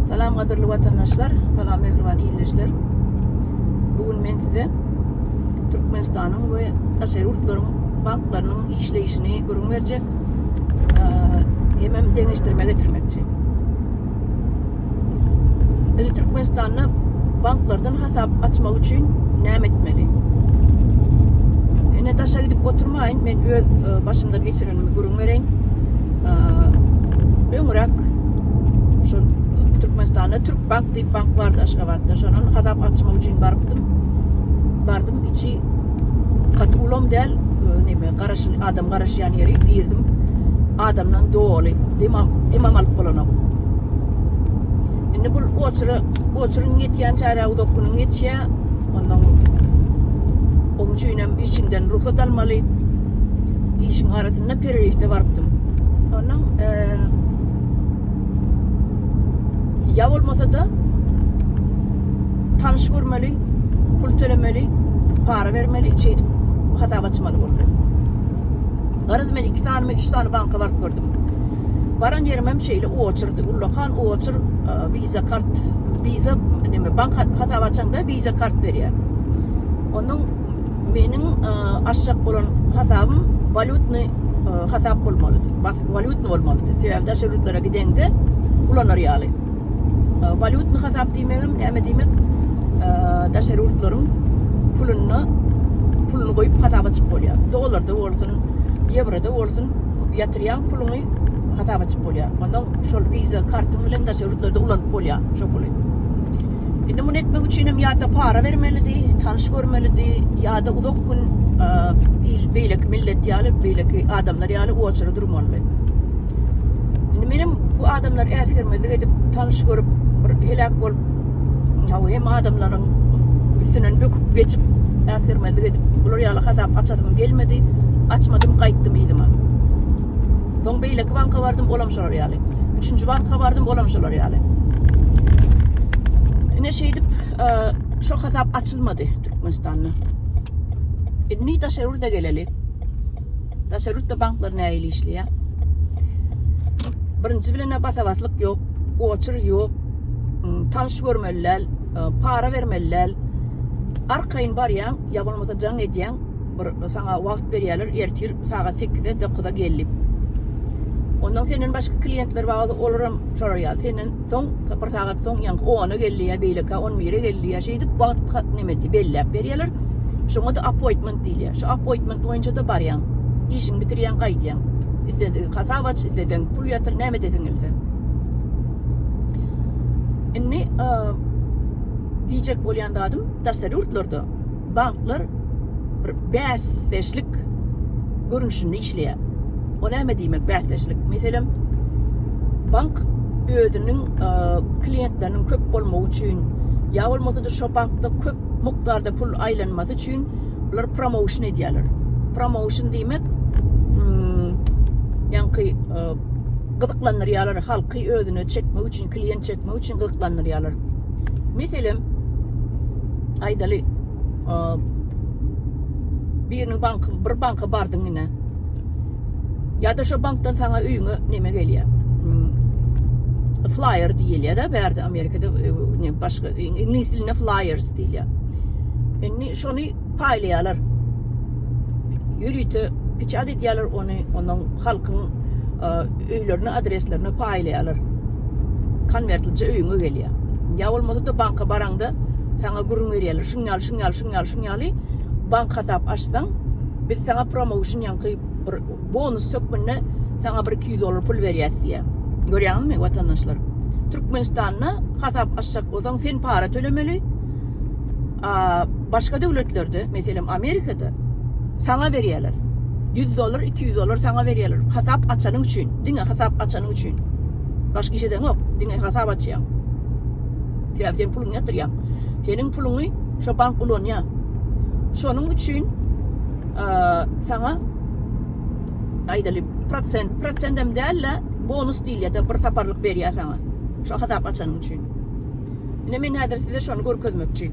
Salam gadyrly watandaşlar, salam mähriban ildeşler. Bu gün men size Türkmenistanyň we daşary ýurtlaryň banklarynyň işleýşini gürrüň berjek. Hemem deňeşdirme getirmekçi. Indi Türkmenistanda banklardan hasap açmak üçin näme etmeli? Ine daşa gidip oturmaýyn, men öz e, başymdan geçirenimi gürrüň bereýin. E, öňräk şu Türkmenistanda Türk bank diýip bank bardy Aşgabatda. Şondan hasap açmak üçin barypdym. Bardym, içi gaty ulam däl, e, neme garaşyl adam garaşýan ýeri girdim. Adamdan doly, demam demam alyp bolanok. Indi bu oçura oçuryň ýetýän çärä uzak günüň geçýär. Ondan oň üçin hem işiňden rugsat almaly. Işiň arasynda pererifde barypdym. Ondan e, ýa bolmasa-da tanyş görmeli, pul tölemeli, para bermeli, şeýdip hasap açmaly boldy. Garaz men 2 sanymy, 3 sany banka baryp gördüm. Baran ýerimem şeýle oçurdy. Ullakan oçur Visa kart, Visa neme bank hasap açaňda Visa kart berýär. Onuň meniň açjak bolan hasabym walýutny hasap bolmalydy. Walýutny bolmalydy. Sebäbi daşary ýurtlara gideňde ulanar ýaly. Walýutny hasap diýmegem näme diýmek? Daşary ýurtlaryň pulunda puluny goýup hasap açyp bolýar. Dollarda bolsun, ýewroda bolsun ýatyrýaň puluňy hasap açyp bolýar. Ondan şol Visa kartyň bilen daşary ýurtlarda ulanyp bolýar şo puly. Indi muny etmek üçin hem ýa-da para bermelidi, tanyş görmelidi, ýa-da uzak gün il beýleki millet ýaly, beýleki adamlar ýaly oçura durmalydy. Indi menem bu adamlar äsgermezlik edip, tanyş görüp, bir heläk bolup, ýa hem adamlaryň üstünden böküp geçip, äsgermezlik edip, bular ýaly hasap açasym gelmedi. Açmadym, gaýtdym yzyma. Soň beýleki banka bardym, olam şolar ýaly. Üçünji banka bardym, olam şolar ýaly. Ine şeýdip, e, şo hasap açylmady Türkmenistanda. Indi daşary ýurda geleli. Daşary ýurtda banklar nähili işleýär? Birinji bilen basa-baslyk ýok, oçur ýok, tanyş görmeli däl, e, para bermeli däl. Arkaýyn barýaň, ýa bolmasa jaň edýäň, bir saňa wagt berýärler, ertir sagat 8-e, 9-a gel diýip. Ondan senden başga klientler bar, olaram şolar ýaly. Senden soň bir sagat soň ýaňky 10-a geldi ýa beýleki 11-e geldi ýa şeýdip wagt neme belläp berýärler. Şoňa da appointment diýilýär. Şu appointment boýunça da barýaň. Işiňi bitirýäň, gaýdýaň. Isleseň hasap aç, isleseň pul ýatyr, näme edesiň gelse. Indi diýjek bolýan zadym, daşary ýurtlarda banklar bir bäsdeşlik görnüşinde işleýär. O näme diýmek bäsdeşlik? Meselem, bank özüniň klientleriniň köp bolmagy üçin, ýa bolmasa-da şo bankda köp mukdarda pul aýlanmasy üçin bular promotion edýärler. Promotion diýmek, hmm, ýaňky gyzyklandyrýarlar halky özüne çekmek üçin, klient çekmek üçin gyzyklandyrýarlar. Meselem, aýdaly, biriniň banky, bir banka bardyň ine. Ýa-da şo bankdan saňa öýüňe neme gelýär? Hmm, flyer diýilýär da, bärde Amerikada e, ne başga iňlis dilinde flyers diýilýär. Indi şony paýlaýarlar. Ýörite piçat edýärler ony, ondan halkyň e, öýlerine, adreslerine paýlaýarlar. Konwertlije öýüňe gelýär. Ýa bolmasa-da banka baraňda saňa gürrüň berýärler. Şuň ýaly, şuň ýaly, şuň ýaly, şuň ýaly bank hasap açsaň, biz saňa promotion ýaňky bir bonus hökmünde saňa bir 200 dollar pul berýäs diýýär. Görýäňizmi watandaşlar? Türkmenistanda hasap açjak bolsaň sen para tölemeli. A başga döwletlerde, meselem Amerikada saňa berýärler. 100 dollar, 200 dollar saňa berýärler. Hasap açanyň üçin, diňe hasap açanyň üçin. Başga iş edeňok, diňe hasap açýaň. Sebäbi sen puluňy ýatyrýaň. Seniň puluňy şo bank ulanýar. Şonuň üçin saňa aýdaly prosent, prosentem däl-de, bonus diýilýär-de, bir saparlyk berýär saňa. Şo hasap açanyň üçin. Ine men häzir size şony görkezmekçi.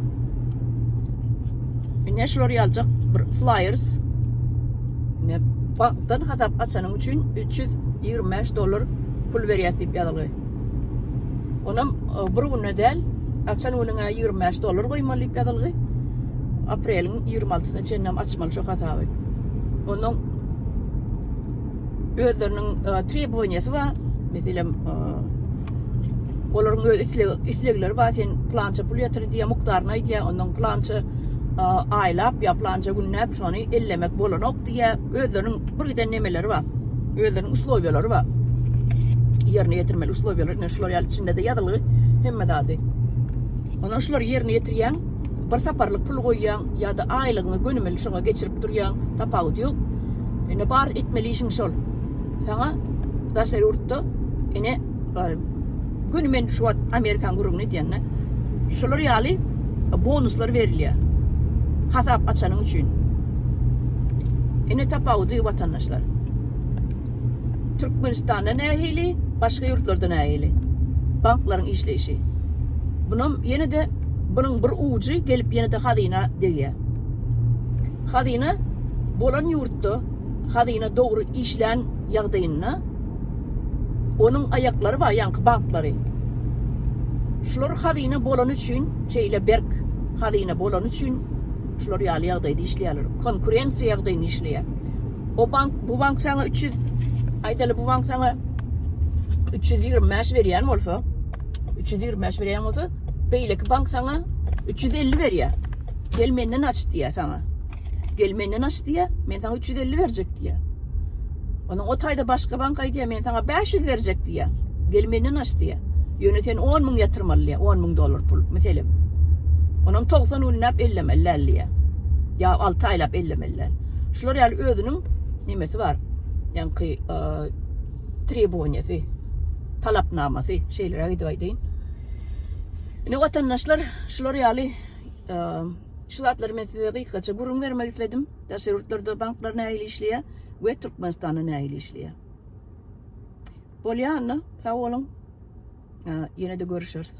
Ine şular ýaljak bir flyers. Ine bankdan hasap açanyň üçin 325 dollar pul berýär diýip ýazylgy. Onam e, bir günde däl, açan günüňe 25 dollar goýmaly diýip ýazylgy. Apreliň 26-syna çenli açmaly şo hasaby. Ondan özleriniň e, trebowaniýasy bar. Meselem, e, olaryň öz isleg, islegleri bar. Sen plança pul ýatyr diýýär, mukdaryny aýdýar. Ondan plança e, aýlap ýa plança günläp şony ellemek bolanok diýýär. Özleriniň bir giden nemeleri bar. Özleriniň uslowiýalary bar. Ýerine ýetirmeli uslowiýalar. Ine şular ýaly içinde-de ýazylgy hemme zady. Ondan şulary ýerine ýetirýäň, bir saparlyk pul goýýaň ýa-da aýlygyňy gönümel şoňa geçirip durýaň, tapawudy ýok. Ine bar etmeli işiň şol. Saňa daşary ýurtda ine göni men şu wagt Amerikan gürrüňini edýän-de. Şular ýaly bonuslar berilýär. Hasap açanyň üçin. Ine tapawudy watandaşlar. Türkmenistanda nähili, başga ýurtlarda nähili? Banklaryň işleýşi. Bunam ýene-de bunuň bir ujy gelip ýene-de hazyna degýär. Hazyna bolan ýurtda hazyna dogry işlän ýagdaýynda onuň aýaklary bar, ýaňky banklary. Şular hazyna bolany üçin, şeýle berk hazyna bolany üçin şular ýaly ýagdaýda işleýärler. Konkurensiýa ýagdaýynda işleýär. O bank, bu bank saňa 300 aýdaly bu bank saňa 325 berýän bolsa, 325 berýän bolsa, beýleki bank saňa 350 berýär. Gel menden aç diýýär saňa. Gel menden aç diýýär, men saňa 350 berjek diýýär. Onuň o taýda başga bank aýdýar, men saňa 500 berjek diýýär. Gel menden aç diýýär. Ýöne sen 10 müň ýatyrmaly diýýär, 10 müň dollar pul, meselem. Onam 90 günläp ellemeli däl diýýär. Ýa 6 aýlap ellemeli däl. Şular ýaly özüniň nemesi bar. Ýaňky e, trebowaniýasy, talapnamasy, şeýleräk edip aýdaýyn. Ine watandaşlar, şular ýaly e, şu zatlary men size gysgaça gürrüň bermek isledim. Daşary ýurtlarda banklar nähili işleýär we Türkmenistanda nähili işleýär. Bolýar, sag boluň. Ýene-de görüşeris.